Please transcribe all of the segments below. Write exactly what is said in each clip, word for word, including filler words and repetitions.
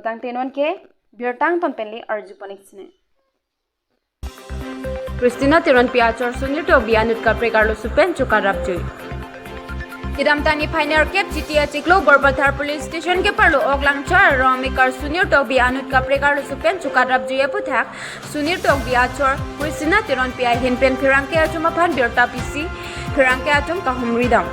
Tangte non ke birta angton pen le arju pon-ik sine. Christina Teronpi achor Sunir Tokbi anut kaprek arloso pen chokat rapjui. Kedamtang niphai nerkep Chiti achiklo Borpathar Police Station keparlo Oklangchar arong amekar Sunir Tokbi anut kaprek arloso pen chokat rapjui aputhak Sunir Tokbi achor Christina Teronpi ahin pen pherangke atum aphan birta pisi pherangke atum kahumri dam.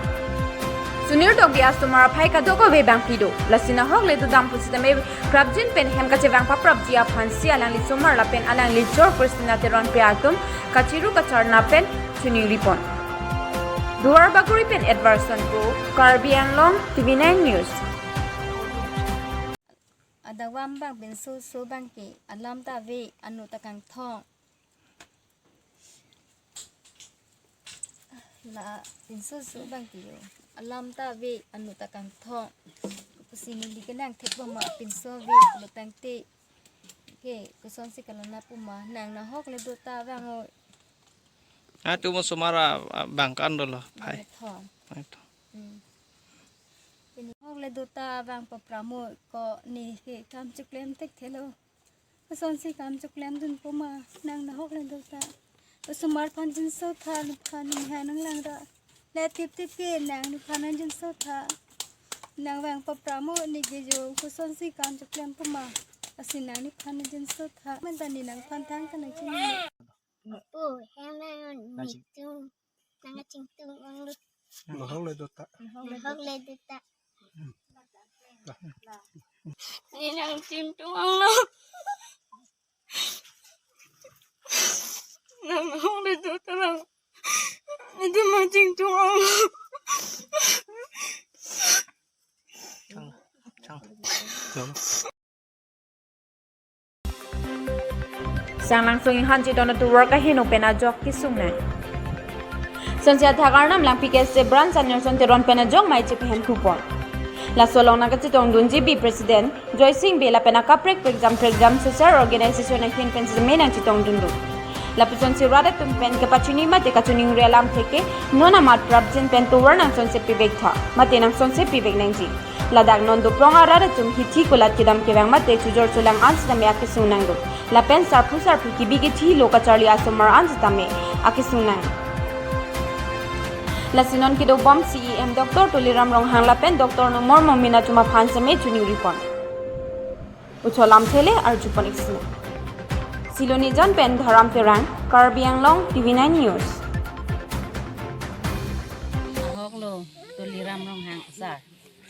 Sunir Tokbi asomar aphai kadokave bangpi do. Lasi nahok le dodam pusitame prapjin pen hem kachevang paprapji aphansi alangli somar lapen alangli chor Christina Teronpi atum kachiru kacharna pen choningri pon. Duar Bagori pen Edwardson Kro, Karbi Anglong, T V nine News. Adawam bang pinso so bang ke alam ta ave, anu ta kangthong. La pinso so bang ke yo. Alam ta ave, anu ta kangthong. Pusi neli kenang thek bom ma pinso ave lo tangte. Ke kosonsi kalana puma nang nahok le do ta bang o. Atu mo somar a, a, bang kan dolo. Bang pai. Thong. Pai thong. Hmm. Pini hok le do ta bang papramo ko ne ke kam choklem thekthelo. Kosonsi kam choklem dun puma nang nahok le do ta. Osomar phan jinso tha, nephan neha nanglang ra. Le tip tip ke nang nephan nang jinso tha. Nang bang papramo ne ke yo kosonsi kam choklem puma. Lasi nang nephan nang jinso tha. Menta ne nangphan thang kanang chini. Pu, hem nang nang ching- nangtum, nang chingtum anglo. Nahok le do ta. Nahok le do ta. Ne nang chingtum anglo. Nang nahok le do ta bang. Netum ma chingtum anglo. Chang, chang. Sanglang sung-i hanchi dona tu work ahin open ajok kisung nang. Sonsi athak Arnam Langpi K S A branch Senior Son Teron pen ajok mai chepehem thupon. Laso along nangkachetong dunji B President Joy Sing Bey lapen akaprek prekjam prekjam social organization ahin pen sitame nangchetong dun do. Lapuson si rat atum pen kepachini mate kachiningri alam theke non amat prapjin pen tovar nangsonse pivek tha mate nangsonse pivek nangji. Ladak non doprong arat atum hithi kulat kedam kevang mate chojor cholang an sitame akesung nang do. Lapen sarphu sarphi kebi kethi lo kacharli asomar an sitame akesung nang. Lasi non kedobom C E M Doctor Tuliram Ronghang lapen Doctor Numal Momin atum aphan sitame choningri pon. Ucholam thele arju pon-ik sine. Silonijan pen Dharam Terang, Karbi Anglong, T V nine News. Ahok lo Tuliram Ronghang sir.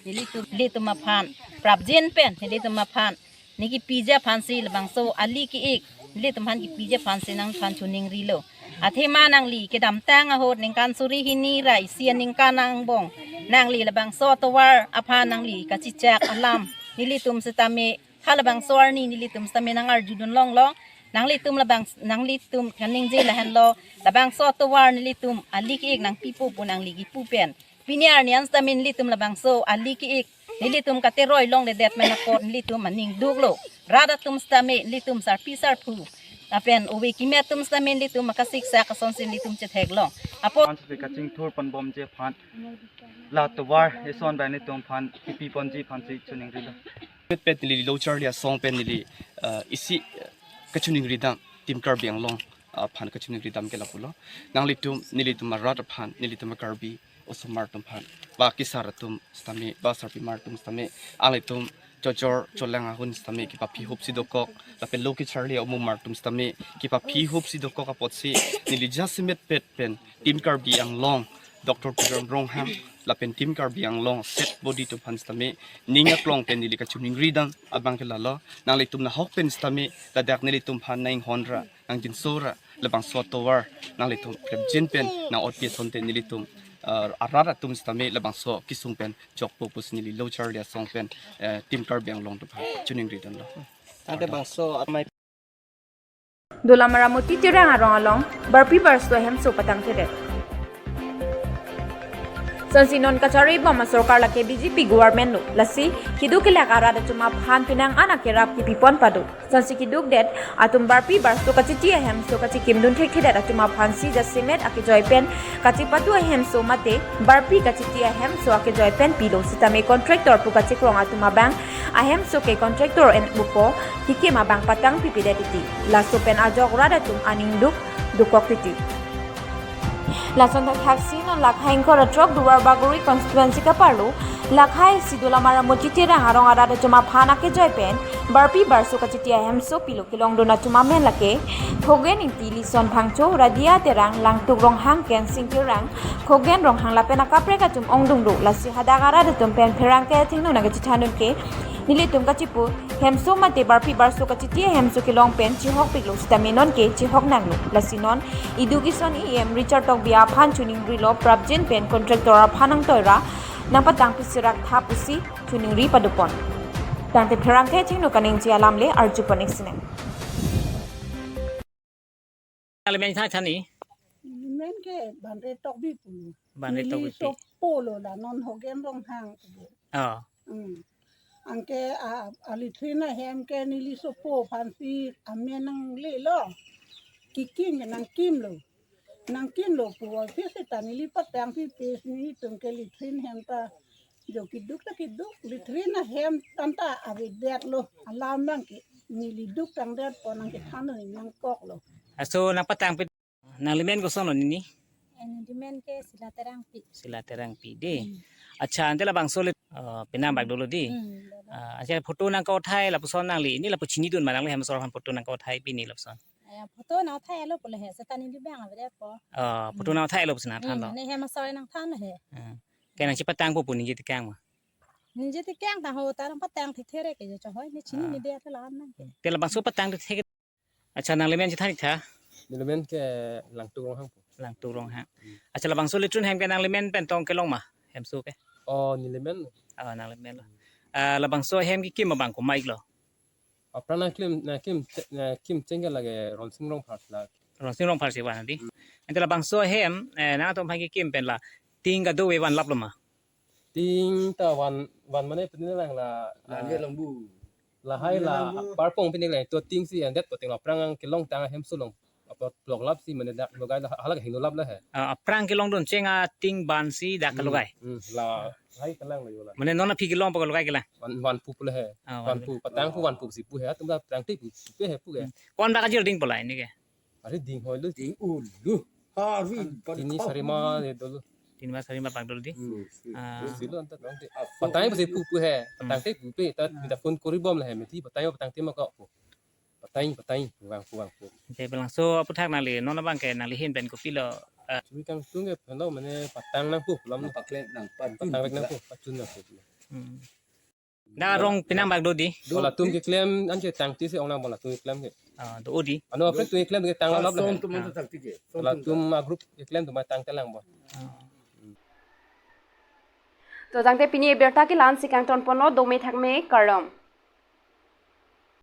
Nelitum, nelitum aphan prapjin pen, nelitum aphan ne kepiji aphansi labangso ali ke-ik, nelitum aphan kepiji aphansi nangphan choningrilo. Athema nangli kedamtang ahut ningkan suri hini ra isi aningkan angbong nangli labangso atovar aphan nangli kachechak alam nelitum sitame, halabangso arni nelitum sitame nang arjudun longlong. Nanglitum labang, nanglitum kaningje lahenlo, labangso atovar nelitum ali ke-ik nangpipo pu nangli kipu pen. Pini arni an sitame nelitum labangso ali ke-ik nelitum kateroi longledet pen apot nelitum aning duklo. Rat atum sitame nelitum sarpi sarphu lapen ove kimi atum sitame nelitum akasiksak asonsi nelitum chetheklong. Apot ansi kachingthur ponbomji aphan la tovar eson bai nelitum aphan kepi ponji aphansi choningrilo. Pet pet neli lo charli asong pen neli, eh, isi, eh, kachoningri dam Team Karbi Anglong, ah, aphan kachoningri dam ke lapulo. Nanglitum, nelitum arat aphan, nelitum Karbi osomar atum aphan, ba kesar atum sitame, ba sarpimar atum sitame, alanglitum chojor cholang ahut sitame kepaphi hopsi dokok, lapen lo kecharli omomar atum sitame kepaphi hopsi dokok apotsi neli jasemet pet pen Team Karbi Anglong, Doctor Tuliram Ronghang lapen Team Karbi Anglong set body atum aphan sitame ning aklong pen neli kachoningri dam abang ke lalo, nanglitum nahok pen sitame ladak nelitum aphan nang-inghon ra, nangjinso ra, labangso atovar nanglitum prapjin pen nang-otpi asonte nelitum, eh, arat atum sitame labangso kesung pen jokpo pusi neli lo charli asong pen, eh, Team Karbi Anglong atum aphan choningri damlo. Tangte bangso amai Dolamara Moti Terang arong along barpi barso hemso patang tedet. Lasonsi non kacharibom asorkar lake B J P government lo. Lasi keduk kelak arat atum aphan penang an akerap kepipon pado. Lasonsi keduk det atum barpi barso kachiti ahemso kachekimdun thekthedet atum aphansi jasemet akejoi pen kachepatu ahemso mate barpi kachiti ahemso akejoi pen pilo sitame contractor pu kachekrong atum abang ahemso ke contractor en upo kekim abang patang pipedet titi. Laso pen ajok rat atum aning duk dokok titi. Lason thakthaksi non Lakha ingkoi ra throk Duar Bagori constituency kaparlo Lakha isi Dolamara Muchi Terang arong arat atum aphan akejoi pen barpi barso kachiti ahemso pilo kelongdun atum amen lake Khogen Ingti, Lison Phangcho, Radia Terang, Langtuk Ronghang, Kensing Terang, Khogen Ronghang lapen akaprek atum ongdung do. Lasi hadak arat atum pen pherangke athengno nangkachethandun ke nelitum kachepu hemso mate barpi barso kachiti ahemso kelong pen chihokpiklo sitame non ke chihok nanglo. Lasi non education E M Richard Tokbi aphan choningrilo prapjin pen contractor aphan nangtoira nangpatang pisirak tha pusi choningri padopon. Tangte pherangke athengno kaningje alam le arjupon ik sine. Nangli men tha thani? Men ke Banre Tokbi pulo. Banre Tokbi. Neli sopo lo la non Hogen Ronghang pulo. Oh. Hmm. Anke a, a latrine ahem ke neli sopo aphansi amen nanglelo. Kekim ke nangkimlo. Nangkimlo pu office ta neli patang pipe nelitum ke latrine hem ta jo keduk ta keduk, latrine ahem anta avedetlo, alam nangke neli duk tangdetpo nangkethan nangkoklo. Laso nangpatang pi, nangli men kosonlo nini? Eh, neli men ke Sila Terangpi. Sila Terangpi dei. Hmm. Accha, ante labangso le, eh, penang bak dolo dei. Hmm, dolo. Ah, accha, photo nangkethai lapuson nangli, neli lapu chinidun ma nangli hem asor aphan photo nangkethai pini lapuson? Eh, photo nangthai lo pule he, seta neli bang avedetpo. Ah, photo Hmm. nangthai lo pusi nangthanlo. Hmm, ne hem asor nangthan he. Hmm. Ke nangchepatangpo pu ningje tekang ma? Ningje tekang ta ho, ta nangpatang thekthe re ke jo chehoi, ne chini Ah. ne dia ta lam nang ke. Te labangso patang thekthe ke. Accha, nangli men chethan ik tha? Neli men ke Langtuk Ronghang pu. Langtuk Ronghang. Hmm. Accha, labangso latrine hem ke nangli men pen tong kelong ma? Hemso ke? Oh, neli men. Ah, nangli men lo. Ah, labangso hem kekim abang komat lo? Aphrang nangklim, nangkim, nangkim chengke lake Ronsing Rongphar la. Ronsing Rongphar si van dei. Hmm. Ante labangso hem, eh, nangtum aphan kekim pen la ting kadokave vanlaplo ma? Ting ta van, van mane pini lang la, la, ah, ne lambu. Lahai ne la lambu. Parpong pini lang to ting si andet to ting la aphrang kelongtang ahemso along. Apa block lap si mane dak logai la, hala hingno lap la he. Ah, aphrang kelongdun cheng ating ban si dak Hmm, logai. Hmm, lahai kelang lo yo la. Mane non aphi kelongpo logai kelang? Van, vanpo pule he. Ah, vanpo. Vanpo, patangpo vanpo si pu he, atum ta patangte pu, pu he pu ke. Hmm. Ko-an bak ajir dingpo la neli ke? Are ding hoi lo. Ding ulu. Hari Tini sarima de dolo. Tini ma sarima bak dolo dei. Hmm. Ah. Silo anta tangte. Patang pu si pu pu he. Hmm. Patangte pu pe ta, ah, ta phone koribom la he, meti patang patangte ma ko pu. Patang, patang, vangpo, vangpo. Te labangso aphuthak nangli non abang ke nangli ahin pen kopilo, eh. Chumi kangtung ke phenlo mane patang nangpo pu alam. Nangpaklem nangpachun patang vek nangpo, pachun nangpo. Hmm. Dak arong penang bak do dei? Bo latum keklem anke tangte si ong nang bo latum keklem ke. Ah, do dei. Ano apre tu keklem ke tang lap la. Som tum anta tangte ke. Som tum latum ta. A group keklem tu ma tangte lang bo. Ah. To tangte pini abirta ke la-an si kangtonponlo, dome thakme kardom.